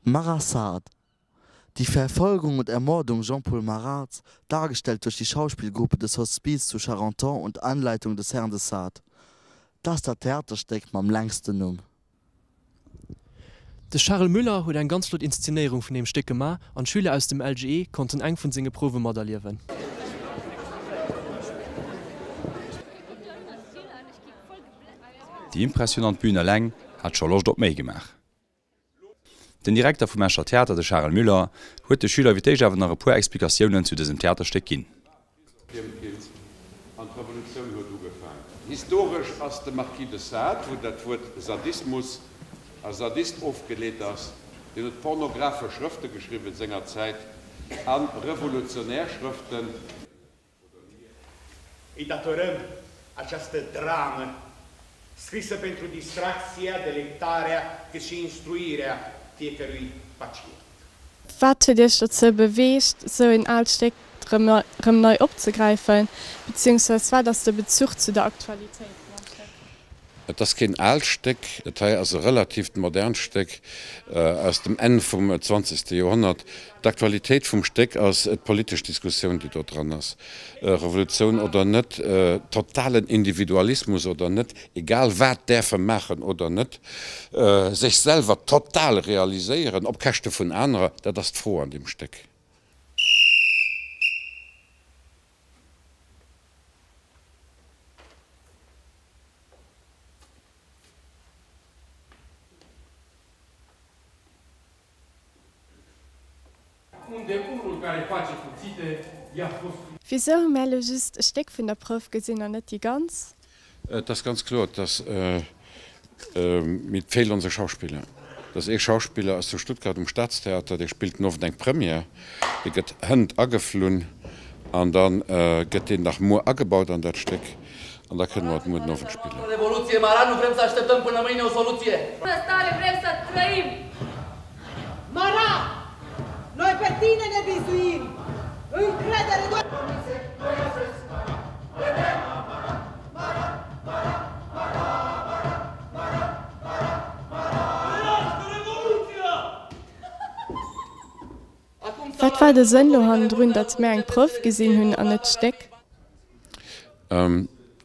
Marat-Sade. Die Verfolgung und Ermordung Jean-Paul Marats, dargestellt durch die Schauspielgruppe des Hospiz zu Charenton und Anleitung des Herrn de Sade. Dat ass dat Theaterstéck mam längsten Numm. De Charel Müller huet eng ganz flott Inszenéierung vun deem Stéck gemaach an d'Schüler aus dem LGE konnten eng vun senge Prouwe materliewen. Déi impressionant Bühn eleng hat scho Loscht op méi gemaach. Den Direkter vum Escher Theater, de Charel Müller, huet de Schüler fir d'éischt awer nach e puer Explikatiounen zu dësem Theaterstéck ginn. An d'Revolutioun huet ugefaang. Historesch ass de Marquis de Sade, wou dat Wuert Sadismus a Sadist ofgeleet ass, deen huet pornographesch Schrëfte geschriwwen sengerzäit a revolutionär Schrëften. Îi datorăm această dramă, scrisă pentru distracția, delectarea, cât și instruirea fiecărui pacient. Wat huet Iech dozou beweegt, esou een aalt Stéck rëm nei opzegräifen, beziehungsweis wat ass de Bezuch zu der Aktualitéit mam Stéck? Et ass keen aalt Stéck, dat hei ass e relatiivt modernt Stéck aus dem Enn vum zwanzegste Joerhonnert. D'Aktualitéit vum Stéck ass d'politesch Diskussioun, déi do dran ass, Revolutioun oder net, totalen Individualismus oder net, egal wat däerfe maachen oder net, sech selwer total realiséieren op Käschte vun anerer, dat ass d'Fro an deem Stéck. Wisou hu mär elo just e Stéck vun der Prouf gesinn an net déi ganz? Et ass ganz kloer, dass et feelt ons e Schauspiller. Et ass ee Schauspiller ass zu Stuttgart um Staatstheater, dee spillt den Owend eng Première, dee gëtt hënt ageflunn an da gëtt deen nach muer agebaut an dat Stéck an da kënne mer et muer den Owend spillen. Wat war de Sënn do hannendrun, datt mär eng Prouf gesinn hunn an net d'Stéck?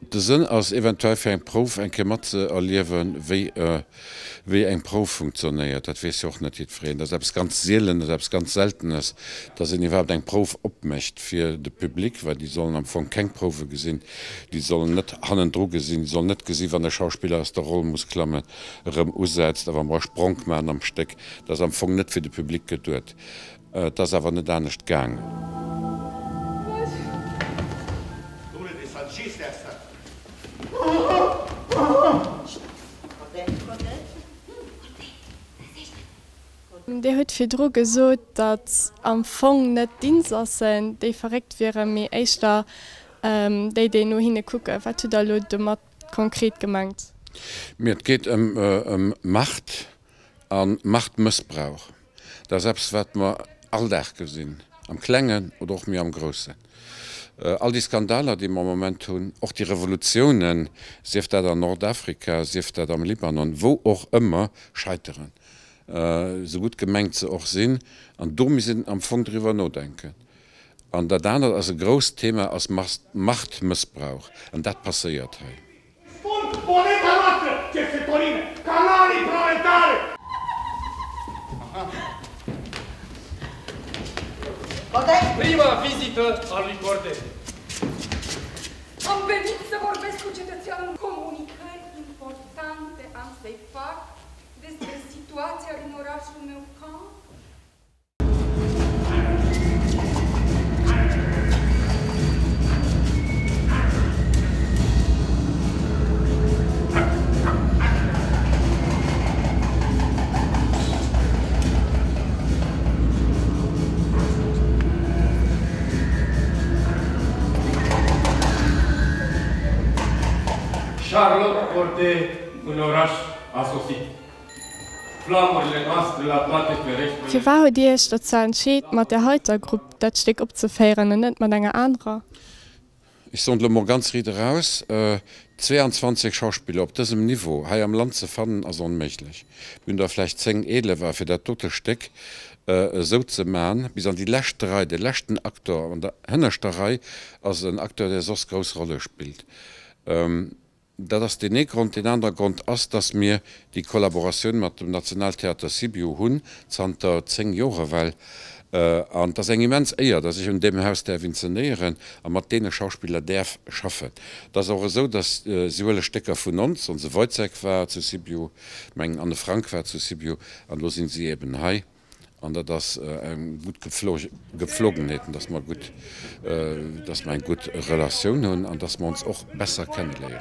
De Sënn ass eventuell fir eng Prouf eng Kéier matzëerliewen, wéi wéi eng Prouf funktionéiert. Dat weess jo och net jiddwereen. Dat ass eppes ganz Sielenes, eppes ganz Seltenes, dass een iwwerhaapt eng Prouf opmécht fir de Public, well déi sollen am Fong keng Prouwe gesinn, déi sollen net hannendru gesinn, déi sollen net gesi wann e Schauspiller aus der Roll muss klammen, erëm usetzt a wa mer e Spronk maachen am Stéck. Dat ass am Fong net fir de Public geduet. Et ass awer net anescht gaang. Dir hutt virdru gesot, datt am Fong net d'Insassen déi verréckt wieren, mee éischter déi, déi no hinne kucken. Wat hutt Der elo domat konkret gemengt? Mee et geet ëm Macht a Machtmëssbrauch. Dat ass eppes, wat mer all Dag gesinn, am Klengen oder och méi am Groussen. All déi Skandaler, déi mer am Moment hunn, och déi Revolutiounen, sief dat an Nordafrika, sief dat am Libanon, wou och ëmmer, scheiteren, esou gutt gemengt se och sinn. An do misst een am Fong driwwer nodenken. An dat anert ass e grousst Thema, ass Machtmëssbrauch. An dat passéiert hei. Charlotte Corday în oraș a sosit. Firwat hutt Dir Iech dozou entscheet, mat där heiter Grupp dat Stéck opzeféieren an net mat enger anerer? Ech soen et elo mol ganz riit eraus, 22 Schauspiller op dësem Niveau hei am Land ze fannen, ass onméiglech. Mir hunn der vläicht 10, 11, a fir dat dote Stéck esou ze man, bis an déi lescht Rei, de leschten Acteur an der hënneschter Rei ass en Acteur, dee soss grouss Rolle spillt. Dat ass deen ee Grond. Deen anere Grond ass, dass mir déi Kollaboratioun mat dem Nationaltheater Sibiu hunn, zanter 10 Jore well. An et ass eng immens Éier, dass ech un deem Haus däerf inzenéieren a mat deene Schauspiller däerf schaffen. Et ass och esou, dass si huele Stécker vun ons, onse Woyzeck war zu Sibiu, meng Anne Frank war zu Sibiu an elo sinn si eben hei. An dat ass eng gutt Gepflogenheet, dass mer gutt, dass mer eng gutt Relatioun hunn an dass mer ons och besser kenneléieren.